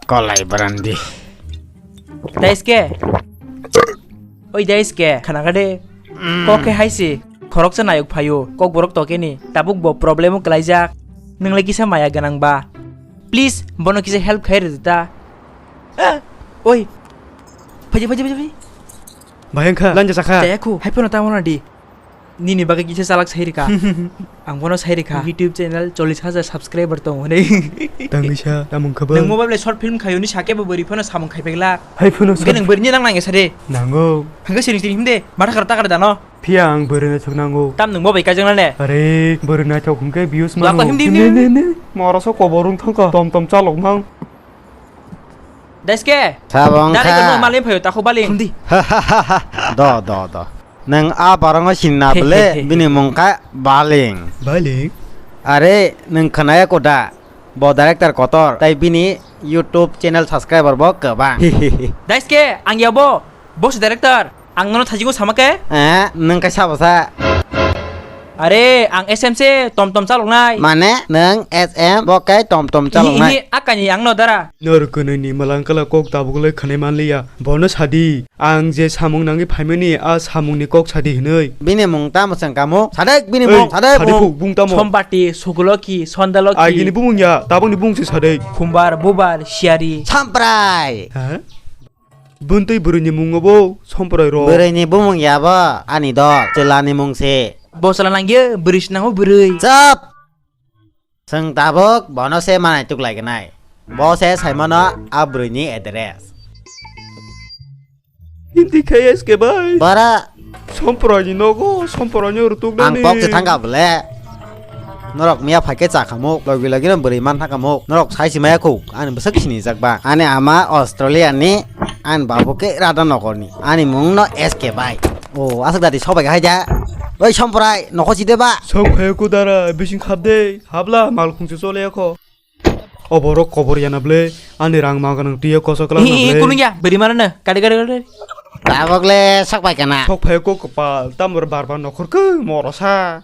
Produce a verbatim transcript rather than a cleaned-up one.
Kolai brandi. Daiske. Oi Daiske, khana kade. Kok khe haisi. Khoroksa nayok phaio. Kok borok tokeni. Tabuk bo problem o klaijak. Nwngle kisa maya gwnang ba. Please, bono kisa help khai rwdi ta. Ah, oi. Phaji, phaji, phaji, phaji. Bahai wngkha, lanja sakha. Chaya khu, hai phano tamo na di. Nini bagwi kisa chalak sai rikha. Ang bono sai rikha. YouTube channel chollish hajar subscriber tong hwnwi. Tangwi sa, tamo wngkha bo? Nang mobile bai short film khayo ni sake bo bwrwi phano samung khai pegla. Hai phano. Hwnkhe nwng bwrwini nang nangya sade. Nango. Hwnkhe siring siring himde, matha kar takar dano. Phiya ang bwrwi naithok nango. Tam nwng bo bai kaijakna ne? Are, bwrwi naithok hwnkhe views mano. Lako himdi, himdi, himdi. Ne, ne, ne. Moroso kobor wng thangkha. Tom tom chalok mang. Daiske. Sabo wngkha. Dari kono malin phayo, tako baling. Himdi. Do, do, do. Nwng a borongo sinna bwle, he, he, he. Bini mung kha Baling. Baling? Are, nwng khwnaya koda? Bo director kotor, tai bini YouTube channel subscriber bo kwbang. Daiske, ang ya bo, bo se director, ang nono thajigo sama khe? Eh, nwng kaisa bwsa. Are, ang S M se tom tom chaloknai. Mane, nwng S M bo khe tom tom chaloknai. Hi, hi, akani ang no dara. Nor kwnwi ni mwlang kala kok tabuk le khwnai man liya. Bono sadi, ang je samung nangwi phaimani, a samung ni kok sadi hinwi. Bini mung tamo chwng kamo? Sadek bini mung, sadek bung. Sadek bung tamo? Sombati, Sukuloki, Sondaloki. Agini bumung ya, tabukni bung se sadek. Khumbar, Bubar, Siyari. Samprai. Ha? Buntwi bwrwi ni mung obo, Samprai ro. Bwrwi ni bumung ya bo, ani dol, chwla ni mung se. Bo chwla nangya, bwrwi se nango bwrwi. Chap! Chwng tabuk bono se manai tuklai gwnai. Bo se saimano a bwrwini address. Hindi khe S K bai. Bara. Somproini nogo, Somproini rutuk nani. Ang kok se thangka bole. Norok miya phaikhe cha khamuk, logi logi no bwrwi man thangka muk. Norok sai si maya khuk, ani bwswk sinijak ba. Ani ama Australia ni, ani babu khe Radha Nagar ni. Ani mung no S K bai. O, aswk dati sobai hai da. Oi Somprai, nokho si de ba. Sok phaikhe dara, bising khap de. Habla mal khungse chole ekho. Oborok kobor yana ble, ani rang ma ganang twiya koso kla na ble. Hi, hi, kunung ya, beri mana na? Kari, kari, kari. Tabok le sok pai kana. Sok phai ko kopal, tamor bar bar nokhor ko morosa.